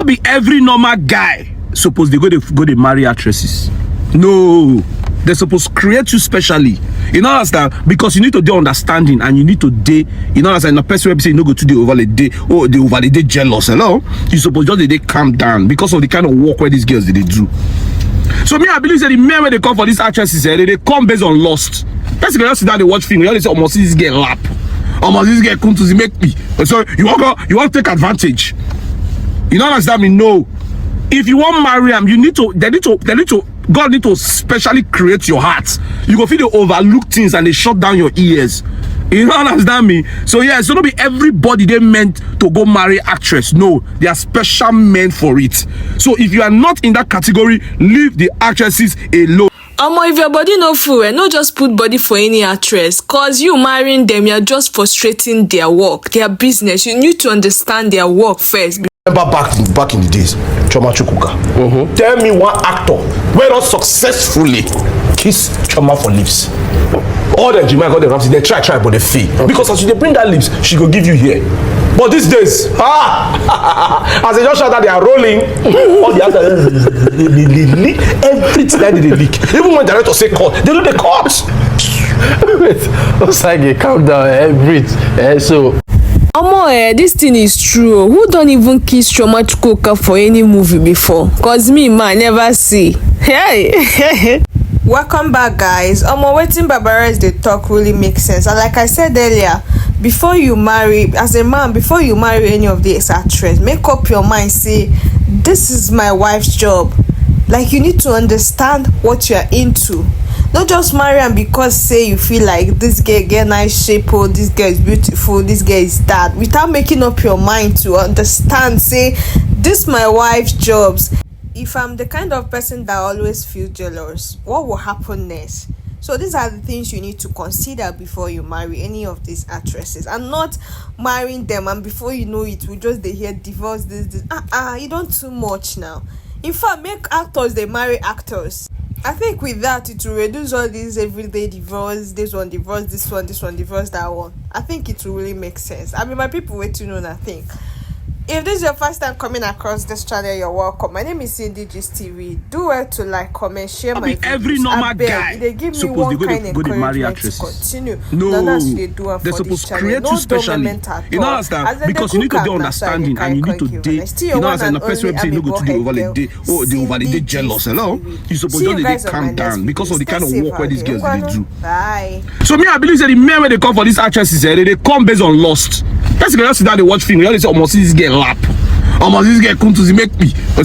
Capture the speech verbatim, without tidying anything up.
No be every normal guy suppose dey go dey go dey marry actresses. No, they suppose create you specially. You know, understand? Because you need to dey understanding, and you need to dey, you know, understand? Na person wey be say you no go too dey overly dey, oh, dey overly dey jealous. Hello, you suppose just dey dey calm down because of the kind of work wey these girls dey dey do. So me, I believe say the men wey dey come for these actresses, eh, they dey come based on lust. Person go just sit down dey watch film, you just dey say, "Omo, see this girl lap. Omo, this girl come to make me." So you wan go, you wan take advantage. You know, understand me? No. If you wan marry am, you need to, they need to, they need to, God need to specially create your heart. You go feel dey overlook things and dey shut down your ears. You know, understand me? So yeah, so no be everybody dey meant to go marry actress. No, there are special men for it. So if you are not in that category, leave the actresses alone. Omo, if your body no full, eh, no just put body for any actress, cause you marrying them, you're just frustrating their work, their business. You need to understand their work first. Remember back in, back in the days, Chioma Chukwuka. Tell me one actor wey don successfully kiss Chioma for lips. All the Jimmy God, they try, try, but they fail. Because as you dey bring that lips, she go give you here. But these days, ah, as they just shout that they are rolling, all the actors, everything that they leak. Even when director say cut, they no dey cut. Wait, Osage, calm down, eh, breathe. Eh, so Omo, eh, this thing is true. Who don't even kiss Chioma Chukwuka for any movie before? Cause me, man, never see. Hey! Welcome back, guys. Omo, wetin Barbara dey talk really makes sense. And like I said earlier, before you marry, as a man, before you marry any of these actress, make up your mind, say, "This is my wife's job." Like, you need to understand what you're into. No just marry am because say you feel like this girl get nice shape, oh, this girl is beautiful, this girl is that, without making up your mind to understand, say, "This my wife's jobs." If I'm the kind of person that always feel jealous, what will happen next? So these are the things you need to consider before you marry any of these actresses, and not marrying them, and before you know it, we just dey hear divorce, this, this. Ah, ah, you don't too much now. In fact, make actors dey marry actors. I think with that, it will reduce all these everyday divorce, this one divorce, this one, this one divorce, that one. I think it will really make sense. I mean, my people, wait to know, I think. If this is your first time coming across this channel, you're welcome. My name is Cindy Gist T V. Do well to like, comment, share my videos. Every normal guy, they give me one kind encouragement to continue. No, that's what they do for this channel. No dull moment at all. You know, understand? Because you need to dey understanding, and you need to dey, you know, as a person wey say no go to dey overly dey, oh, dey overly dey jealous. Hello, you suppose just dey calm down because of the kind of work wey these girls dey do. Bye. So me, I believe say the men wey dey come for these actresses, eh, they dey come based on lust. Person go just sit down dey watch film, you just dey say, "Omo, see this girl lap. Omo, this girl come to make me." So